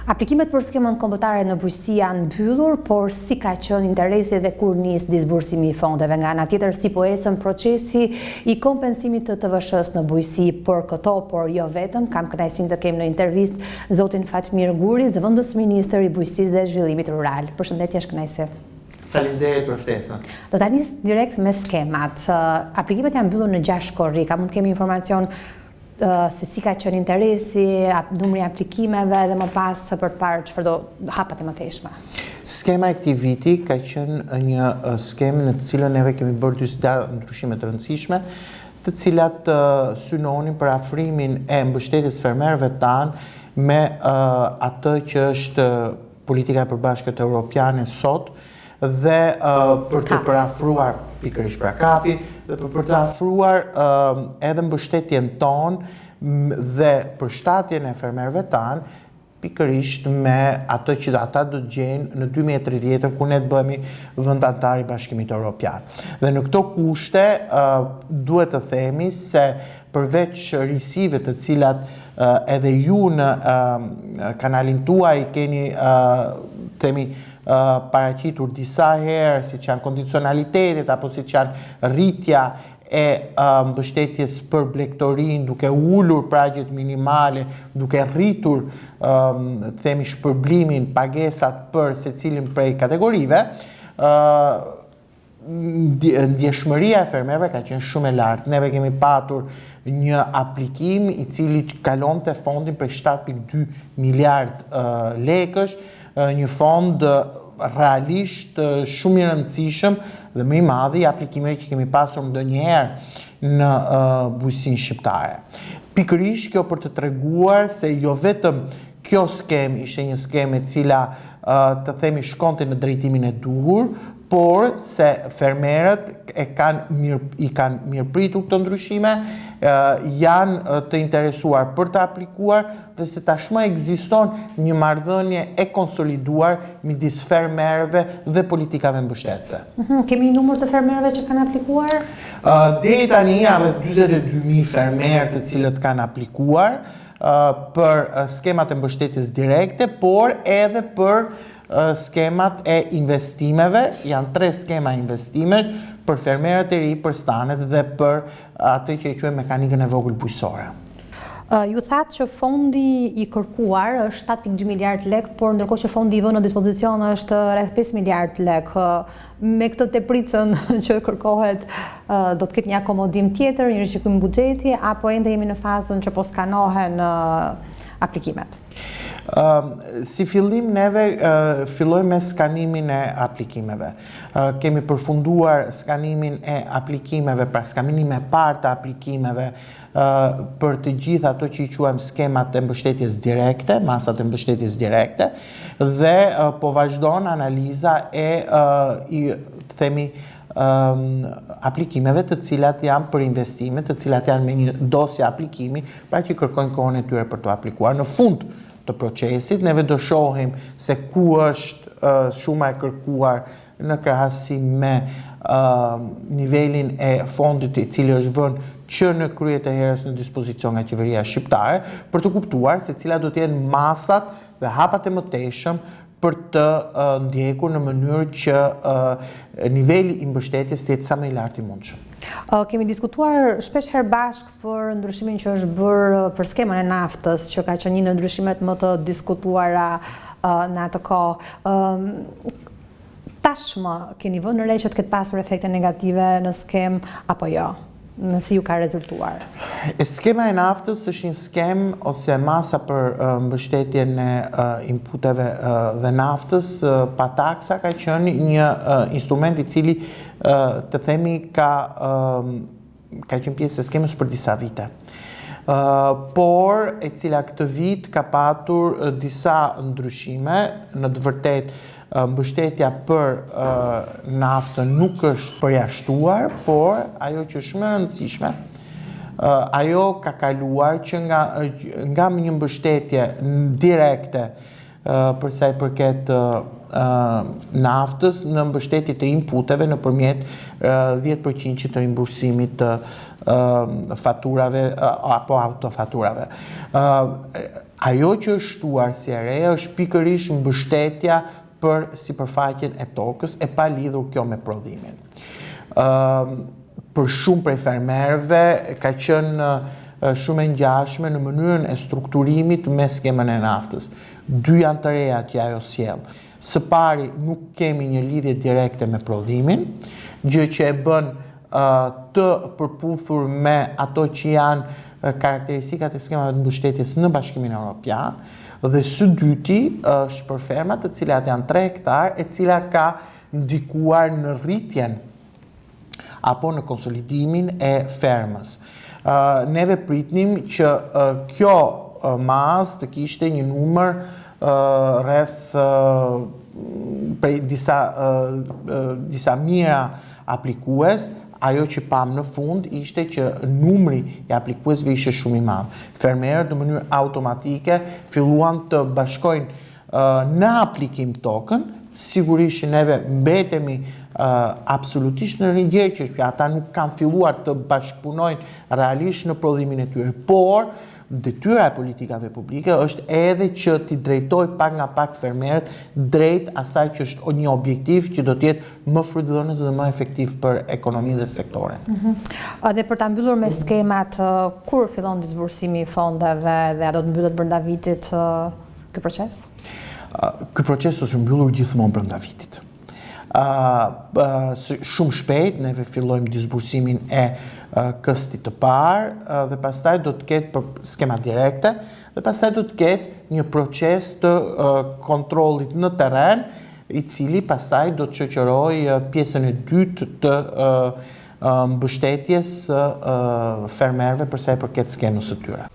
Aplikimet për skemën kombëtare në bujqësi janë mbyllur, por si ka qenë interesi dhe kur nis disbursimi i fondeve? Nga ana tjetër, si po ecën procesi i kompensimit të TVSH-së në bujqësi për këto, por jo vetëm, kam kënaqësinë të kem në intervistë zotin Fatmir Guri, zëvendësministër i Bujqësisë dhe Zhvillimit Rural. Përshëndetje, është kënaqësi. Faleminderit për ftesën. Do ta nis direkt me skemat. Aplikimet janë mbyllur në 6 korrik. A mund të kemi informacion se si ka qenë interesi, numri i aplikimeve dhe më pas për të parë çfarë do hapat e mëtejshme. Skema e këtij viti ka qenë një skemë në të cilën neve kemi bërë disa ndryshime të rëndësishme, të cilat synonin përafrimin e mbështetjes fermerëve tanë me atë që është politika e përbashkët europiane sot, dhe për të përafruar pikërisht pra KAP-i dhe për për të afruar edhe mbështetjen tonë dhe përshtatjen e fermerëve tanë pikërisht me atë që ata do të gjejnë në 2030-ën kur ne të bëhemi vend anëtar i Bashkimit Evropian. Dhe në këto kushte duhet të themi se përveç risive të cilat edhe ju në kanalin tuaj keni themi paraqitur disa herë, siç janë kondicionalitetet apo siç janë rritja e mbështetjes për blegtorinë, duke ulur pragjet minimale, duke rritur të themi shpërblimin, pagesat për secilin prej kategorive, ndjeshmëria e fermerëve ka qenë shumë e lartë. Neve kemi patur një aplikim i cili kalonte fondin prej 7.2 miliard lekësh, një fond realisht shumë i rëndësishëm dhe më i madhi i aplikimeve që kemi pasur ndonjëherë në bujqësinë shqiptare. Pikërisht kjo për të treguar se jo vetëm kjo skemë ishte një skemë e cila të themi shkonte në drejtimin e duhur, por se fermerët e kanë mirë, i kanë mirëpritur këto ndryshime, janë të interesuar për të aplikuar dhe se tashmë ekziston një marrëdhënie e konsoliduar midis fermerëve dhe politikave mbështetëse. Mhm, kemi një numër të fermerëve që kanë aplikuar? Deri tani janë rreth 42.000 fermerë të cilët kanë aplikuar për skemat e mbështetjes direkte, por edhe për skemat e investimeve, janë tre skema investimesh për fermerët e ri, për stanet dhe për atë që e quajmë mekanikën e vogël bujqësore. Ju thatë që fondi i kërkuar është 7.2 miliard lek, por ndërkohë që fondi i vënë në dispozicion është rreth 5 miliard lek. Me këtë tepricën që kërkohet, do të ketë një akomodim tjetër, një rishikim buxheti, apo ende jemi në fazën që po skanohen aplikimet? Si fillim neve fillojmë me skanimin e aplikimeve. Kemi përfunduar skanimin e aplikimeve, pra skanimin e parë të aplikimeve për të gjitha ato që i quajmë skemat e mbështetjes direkte, masat e mbështetjes direkte, dhe po vazhdon analiza e i të themi aplikimeve të cilat janë për investime, të cilat janë me një dosje aplikimi, pra që kërkojnë kohën e tyre për të aplikuar. Në fund të procesit, neve do shohim se ku është shuma e kërkuar në krahasim me nivelin e fondit i cili është vënë që në krye të herës në dispozicion nga qeveria shqiptare, për të kuptuar se cilat do të jenë masat dhe hapat e mëtejshëm për të ndjekur në mënyrë që niveli i mbështetjes të jetë sa më i lartë i mundshëm. Kemi diskutuar shpesh herë bashkë për ndryshimin që është bërë për skemën e naftës, që ka qenë një ndër ndryshimet më të diskutuara në atë kohë. Tashmë keni vënë re që të ketë pasur efekte negative në skemë apo jo? Nëse ju ka rezultuar. E skema e naftës është një skemë ose masa për mbështetjen e inputeve dhe naftës pa taksa ka qenë një instrument i cili të themi ka ka qenë pjesë e skemës për disa vite. Por e cila këtë vit ka patur disa ndryshime, në të vërtetë mbështetja për naftën nuk është përjashtuar, por ajo që është shumë e rëndësishme, ajo ka kaluar që nga nga një mbështetje direkte për sa i përket naftës në mbështetje të inputeve nëpërmjet 10% të rimbursimit të faturave apo autofaturave. Ajo që është shtuar si e re është pikërisht mbështetja për sipërfaqen e tokës e palidhur kjo me prodhimin. Për shumë prej fermerëve ka qenë shumë e ngjashme në mënyrën e strukturimit me skemën e naftës. Dy janë të reja që ajo sjell. Së pari, nuk kemi një lidhje direkte me prodhimin, gjë që e bën të përputhur me ato që janë karakteristikat e skemave të mbështetjes në Bashkimin Europian dhe së dyti është për fermat të cilat janë 3 hektar e cila ka ndikuar në rritjen apo në konsolidimin e fermës. Neve pritnim që kjo masë të kishte një numër rreth prej disa disa mijëra aplikues, ajo që pamë në fund ishte që numri i aplikuesve ishte shumë i madh. Fermerët në mënyrë automatike filluan të bashkojnë në aplikim tokën, sigurisht që neve mbetemi absolutisht në një gjë që ata nuk kanë filluar të bashkëpunojnë realisht në prodhimin e tyre, por detyra e politikave publike është edhe që t'i drejtojë pak nga pak fermerët drejt asaj që është një objektiv që do të jetë më frytdhënës dhe më efektiv për ekonominë dhe sektorin. Mhm. Dhe për ta mbyllur me skemat, kur fillon disbursimi i fondeve dhe a do të mbyllet brenda vitit ky proces? Ky proces është mbyllur gjithmonë brenda vitit. Shumë shpejt neve fillojmë disbursimin e këstit të parë dhe pastaj do të ketë për skema direkte dhe pastaj do të ketë një proces të kontrollit në terren i cili pastaj do të shoqërojë pjesën e dytë të mbështetjes së fermerëve për sa i përket skemës së tyre.